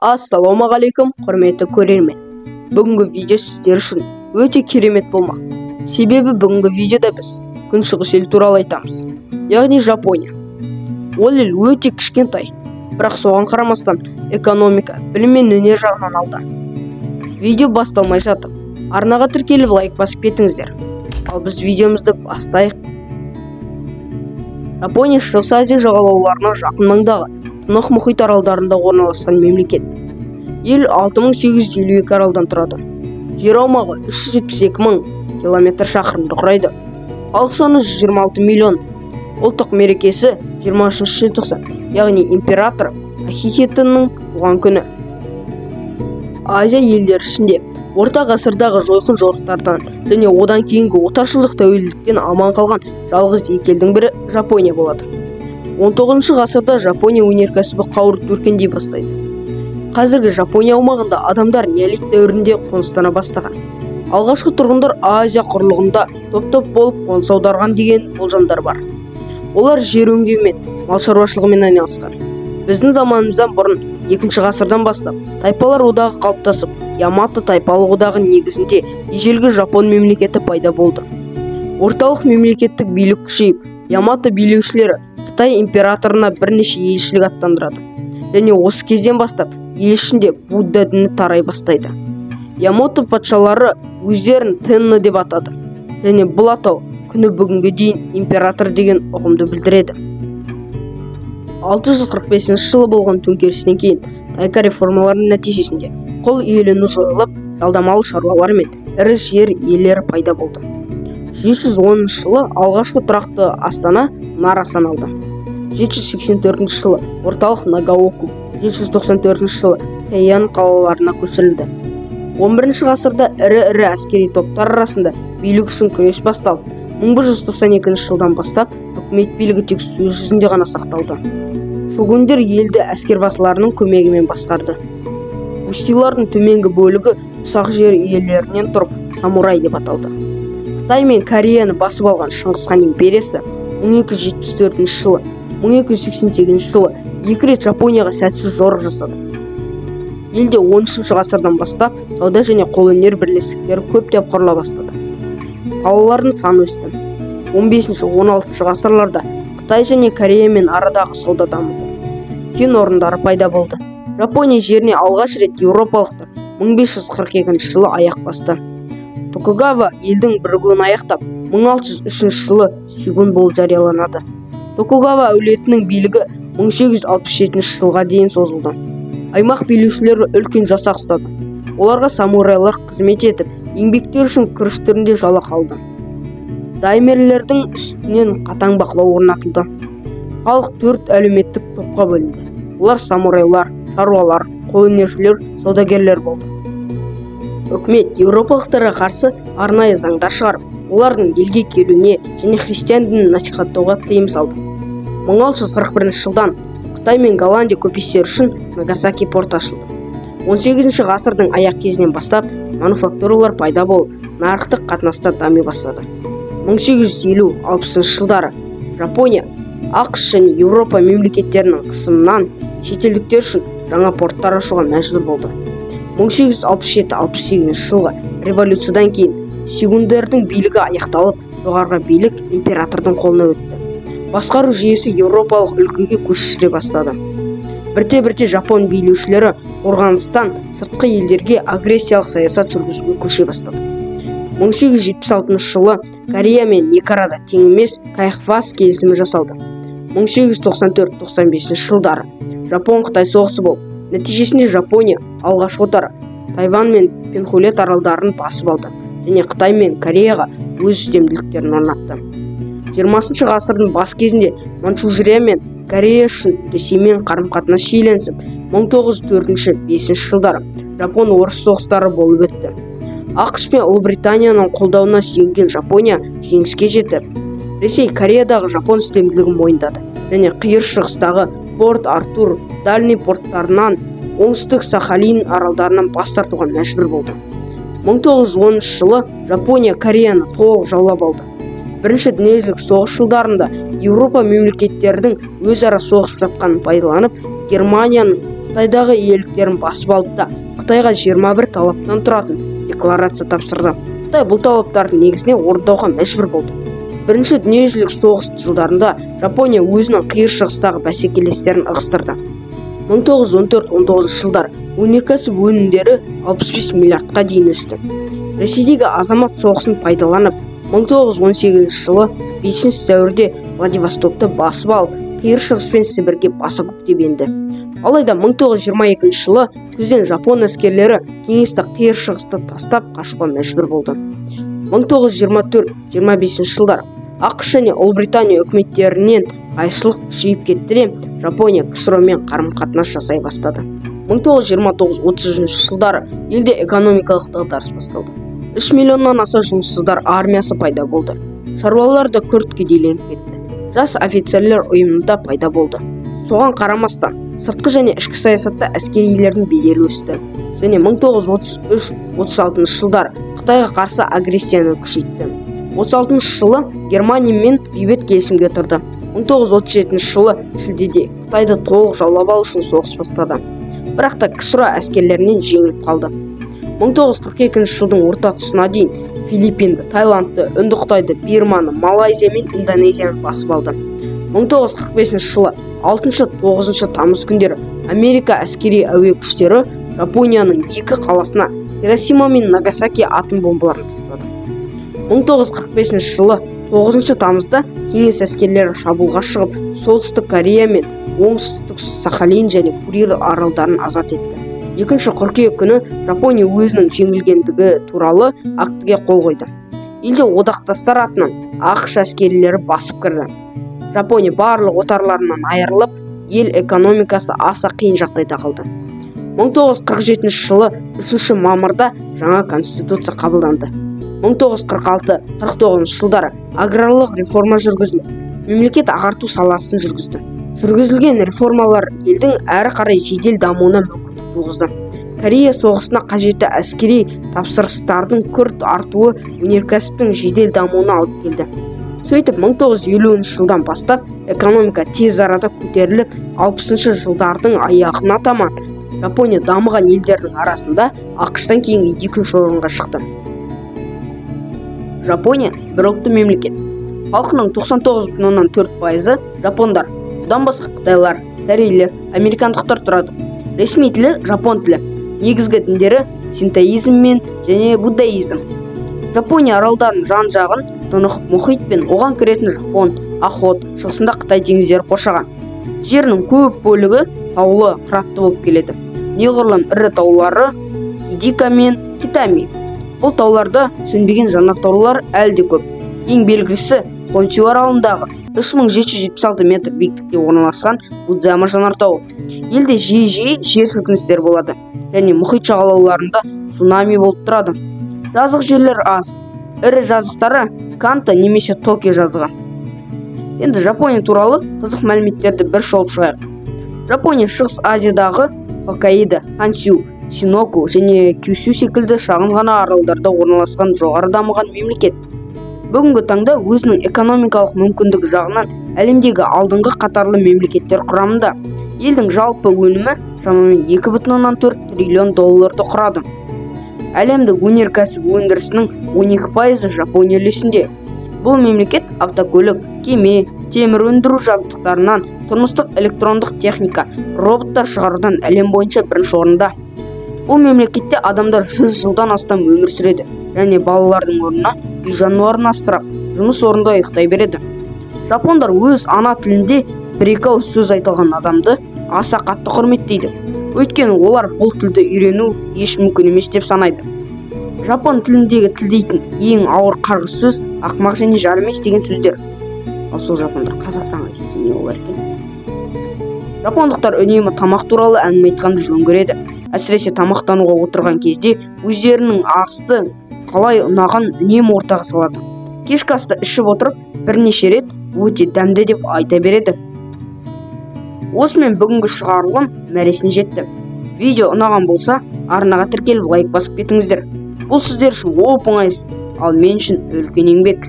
Ассалаумағалейкум, құрметті көрермен. Бүгінгі видео сіздер үшін өте керемет болмақ. Себебі бүгінгі видеода біз күншығыс ел туралы айтамыз. Яғни Жапония. Ол ел өте кішкентай, бірақ соған қарамастан экономика, білім мен өнер жағынан алда. Видео басталмай жатып, арнаға тіркеліп лайк басып кетіңіздер. Ал біз видеомызды бастайық. Жапония Шығыс Азия жағалауларына жақын маңдағы Тынық мұхит аралдарында орналасқан мемлекет. Ел 6852 аралдан тұрады. Жер аумағы 372 мың километр шақырымды құрайды. Халық саны 126 миллион. Ұлттық мерекесі 23 желтоқсан, яғни император Акихитоның туған күні. Азия елдері ішінде орта ғасырдағы жойқын жорықтардан және одан кейінгі отаршылдық тәуелділіктен аман қалған жалғыз екі елдің бірі Жапония болады. 19 ғасырда Жапония өнеркәсібі қауырт өркендей бастайды. Қазіргі Жапония аумағында адамдар неолит дәуірінде қоныстана бастаған. Алғашқы тұрғындар Азия құрлығында топ-топ болып қоныс аударған деген болжамдар бар. Олар жер өңдеумен, мал шаруашылығымен айналысқан. Біздің заманымыздан бұрын 2 ғасырдан бастап тайпалар одағы қалыптасып, Ямато тайпалық одағы негізінде ежелгі Жапон мемлекеті пайда болды. Орталық мемлекеттік билік күшейіп, Ямато билеушілері Қытай императорына бірнеше елшілік аттандырады. Және осы кезден бастап ел ішінде Будда діні тарай бастайды. Ямато патшалары өздерін Тэнно деп атады. Және бұл атау күні бүгінге дейін император деген ұғымды білдіреді. 645 жылы болған төңкерістен кейін тайка реформаларының нәтижесінде құл иелену жойылып, жалдамалы шаруалар мен ірі жер иелері пайда болды. 710 жылы алғашқы тұрақты астана Нара саналды. 784 жылы орталық Нагаоку, 794 жылы Хэйан қалаларына көшірілді. 11 ғасырда ірі-ірі әскери топтар арасында билік үшін күрес басталып, 1192 жылдан бастап үкімет билігі тек сөз жүзінде ғана сақталды. Шогундер елді әскербасыларының көмегімен басқарды. Бусилардың төменгі бөлігі ұсақ жер иелерінен тұрып самурай деп аталды. Қытай мен Кореяны басып алған Шыңғыс хан империясы 1274 жылы, 1288 жылы екі рет Жапонияға сәтсіз жорық жасады. Елде 13 ғасырдан бастап сауда және қолөнер бірлестіктері көптеп құрыла бастады. Қалалардың саны өсті. 15-16 ғасырларда Қытай және Кореямен арадағы сауда дамыды. Кен орындары пайда болды. Жапония жеріне алғаш рет еуропалықтар 1542 жылы аяқ басты. Токугава елдің бірігуін аяқтап, 1603 жылы сёгун болып жарияланады. Токугава әулетінің билігі 1867 жылға дейін созылды. Аймақ билеушілері үлкен жасақ ұстады. Оларға самурайлар қызмет етіп, еңбектері үшін күріш түрінде жалақы алды. Даймерлердің үстінен қатаң бақылау орнатылды. Халық төрт әлеуметтік топқа бөлінді. Олар самурайлар, шаруалар, қолөнершілер, саудагерлер болды. Үкімет еуропалықтарға қарсы арнайы заңдар шығарып, олардың елге келуіне және христиан дінін насихаттауға тыйым салды. 1641 жылдан Қытай мен Голландия көпестері үшін Нагасаки порты ашылды. 18 ғасырдың аяқ кезінен бастап мануфактуралар пайда болып, нарықтық қатынастар дами бастады. 1850-60 жылдары Жапония АҚШ және Еуропа мемлекеттерінің қысымынан шетелдіктер үшін жаңа порттар ашуға мәжбүр болды. 1867-68 жылғы революциядан кейін сёгундердің билігі аяқталып, жоғарғы билік императордың қолына өтті. Басқару жүйесі еуропалық үлгіге көшіре бастады. Бірте-бірте жапон билеушілері қорғаныстан сыртқы елдерге агрессиялық саясат жүргізуге көше бастады. 1876 жылы Корея мен екі арада тең емес Кайхвас келісімі жасалды. 1894-95 жылдары Жапон-Қытай соғысы болып, нәтижесінде Жапония алғашқы отары Тайвань мен Пенхулет аралдарын басып алды және Қытай мен Кореяға өз үстемділіктерін орнатты. 20 ғасырдың бас кезінде Манчжурия мен Корея үшін Ресеймен қарым-қатынас шиеленісіп, 1904-5 жылдары Жапон-орыс соғыстары болып өтті. АҚШ пен Ұлыбританияның қолдауына сүйенген Жапония жеңіске жетіп, Ресей Кореядағы жапон үстемділігін мойындады және Қиыр Шығыстағы Порт Артур, Дальний порттарынан, Оңтүстік Сахалин аралдарынан бас тартуға мәжбүр болды. 1910 жылы Жапония Кореяны толық жаулап алды. Бірінші дүниежүзілік соғыс жылдарында Еуропа мемлекеттерінің өзара соғысып жатқанын пайдаланып, Германияның Қытайдағы иеліктерін басып алды да Қытайға 21 талаптан тұратын декларация тапсырды. Қытай бұл талаптардың негізіне орындауға мәжбүр болды. Бірінші дүниежүзілік соғыс жылдарында Жапония өзінің қиыр шығыстағы бәсекелестерін ығыстырды. 1914-19 жылдар өнеркәсіп өнімдері 65 миллиардқа дейін өсті. Ресейдегі азамат соғысын пайдаланып, 1918 жылы 5 сәуірде Владивостокты басып алып, Қиыр Шығыс пен Сібірге баса көктеп енді. Алайда 1922 жылы күзден жапон әскерлері кеңестік Қиыр Шығысты тастап қашуға мәжбүр болды. 1924-25 жылдар ақш және Ұлыбритания үкіметтерінен қайшылық күшейіп кетті де, Жапония КСРО-мен қарым-қатынас жасай бастады. 1929-30 жылдары елде экономикалық дағдарыс басталды. 3 миллионнан аса жұмыссыздар армиясы пайда болды. Шаруалар да күрт кедейленіп кетті. Жас офицерлер ұйымында пайда болды. Соған қарамастан, сыртқы және ішкі саясатта әскерилердің беделі өсті. Және 1933-36 жылдары Қытайға қарсы агрессияны күшейтті. 36 жылы Германиямен бейбіт келісімге отырды. 1937 жылы шілдеде Қытайды толық жаулап алу үшін соғыс бастады. Бірақ та КСРО әскерлерінен жеңіліп қалды. 1942 жылдың орта тұсына дейін Филиппинді, Таиландты, Үнді Қытайды, Бирманы, Малайзия мен Индонезияны басып алды. 1945 жылы 6-9 тамыз күндері Америка әскери әуе күштері Жапонияның екі қаласына Хиросима мен Нагасаки атом бомбаларын тастады. 1945 жылы 9 тамызда кеңес әскерлері шабуылға шығып, Солтүстік Корея мен Оңтүстік Сахалин және Курил аралдарын азат етті. 2 қыркүйек күні Жапония өзінің жеңілгендігі туралы актіге қол қойды. Елде одақтастар атынан ақш әскерилері басып кірді. Жапония барлық отарларынан айырылып, ел экономикасы аса қиын жағдайда қалды. 1947 жылы 3 мамырда жаңа конституция қабылданды. 1946-49 жылдары аграрлық реформа жүргізіліп, мемлекет ағарту саласын жүргізді. Жүргізілген реформалар елдің әрі қарай жедел дамуына мүмкіндік туғызды. Корея соғысына қажетті әскери тапсырыстардың күрт артуы өнеркәсіптің жедел дамуына алып келді. Сөйтіп 1950 жылдан бастап экономика тез арада көтеріліп, 60 жылдардың аяғына таман Жапония дамыған елдердің арасында ақш-тан кейінгі екінші орынға шықты. Жапония бір ұлтты мемлекет. Халқының 99,4% жапондар. Бұдан басқа қытайлар, корейлер, американдықтар тұрады. Ресми тілі жапон тілі. Негізгі діндері синтоизм мен және буддаизм. Жапония аралдарының жан-жағын тынық мұхит пен оған кіретін Жапон, Охот, шығысында Қытай теңіздері қоршаған. Жерінің көп бөлігі таулы, қыратты болып келеді. Неғұрлым ірі таулары Хидика мен Китами. Бұл тауларда сөнбеген жанартаулар әлі де көп. Ең белгілісі Хонсю аралындағы 3776 метр биіктікте орналасқан Фудзияма жанартауы. Елде жиі-жиі жер сілкіністері болады және мұхит жағалауларында цунами болып тұрады. Жазық жерлер аз. Ірі жазықтары Канто немесе Токио жазығы. Енді Жапония туралы қызық мәліметтерді бір шолып шығайық. Жапония Шығыс Азиядағы Хоккайдо, Хонсю, Синоку және Кюсю секілді шағын ғана аралдарда орналасқан жоғары дамыған мемлекет. Бүгінгі таңда өзінің экономикалық мүмкіндігі жағынан әлемдегі алдыңғы қатарлы мемлекеттер құрамында. Елдің жалпы өнімі шамамен 2,4 триллион долларды құрады. Әлемдік өнеркәсіп өндірісінің 12% Жапония үлесінде. Бұл мемлекет автокөлік, кеме, темір өндіру жабдықтарынан, тұрмыстық электрондық техника, роботтар шығарудан әлем бойынша бірінші орында. Бұл мемлекетте адамдар 100 жылдан астам өмір сүреді және балалардың орнына үй жануарын асырап, жұмыс орнында ұйықтай береді. Жапондар өз ана тілінде бір-екі ауыз сөз айтылған адамды аса қатты құрметтейді. Өйткені олар бұл тілді үйрену еш мүмкін емес деп санайды. Жапон тіліндегі тілдейтін ең ауыр қарғыс сөз ақмақ және жар емес деген сөздер. Ал сол жапондар Қазақстанға келсе не болар екен? Жапондықтар үнемі тамақ туралы әңгіме айтқанды жөн көреді. Әсіресе тамақтануға отырған кезде өздерінің асты қалай ұнаған үнемі ортаға салады. Кешкі асты ішіп отырып бірнеше рет өте дәмді деп айта береді. Осымен бүгінгі шығарылым мәресіне жетті. Видео ұнаған болса, арнаға тіркеліп лайк басып кетіңіздер. Бұл сіздер үшін оп-оңай іс, ал мен үшін үлкен еңбек.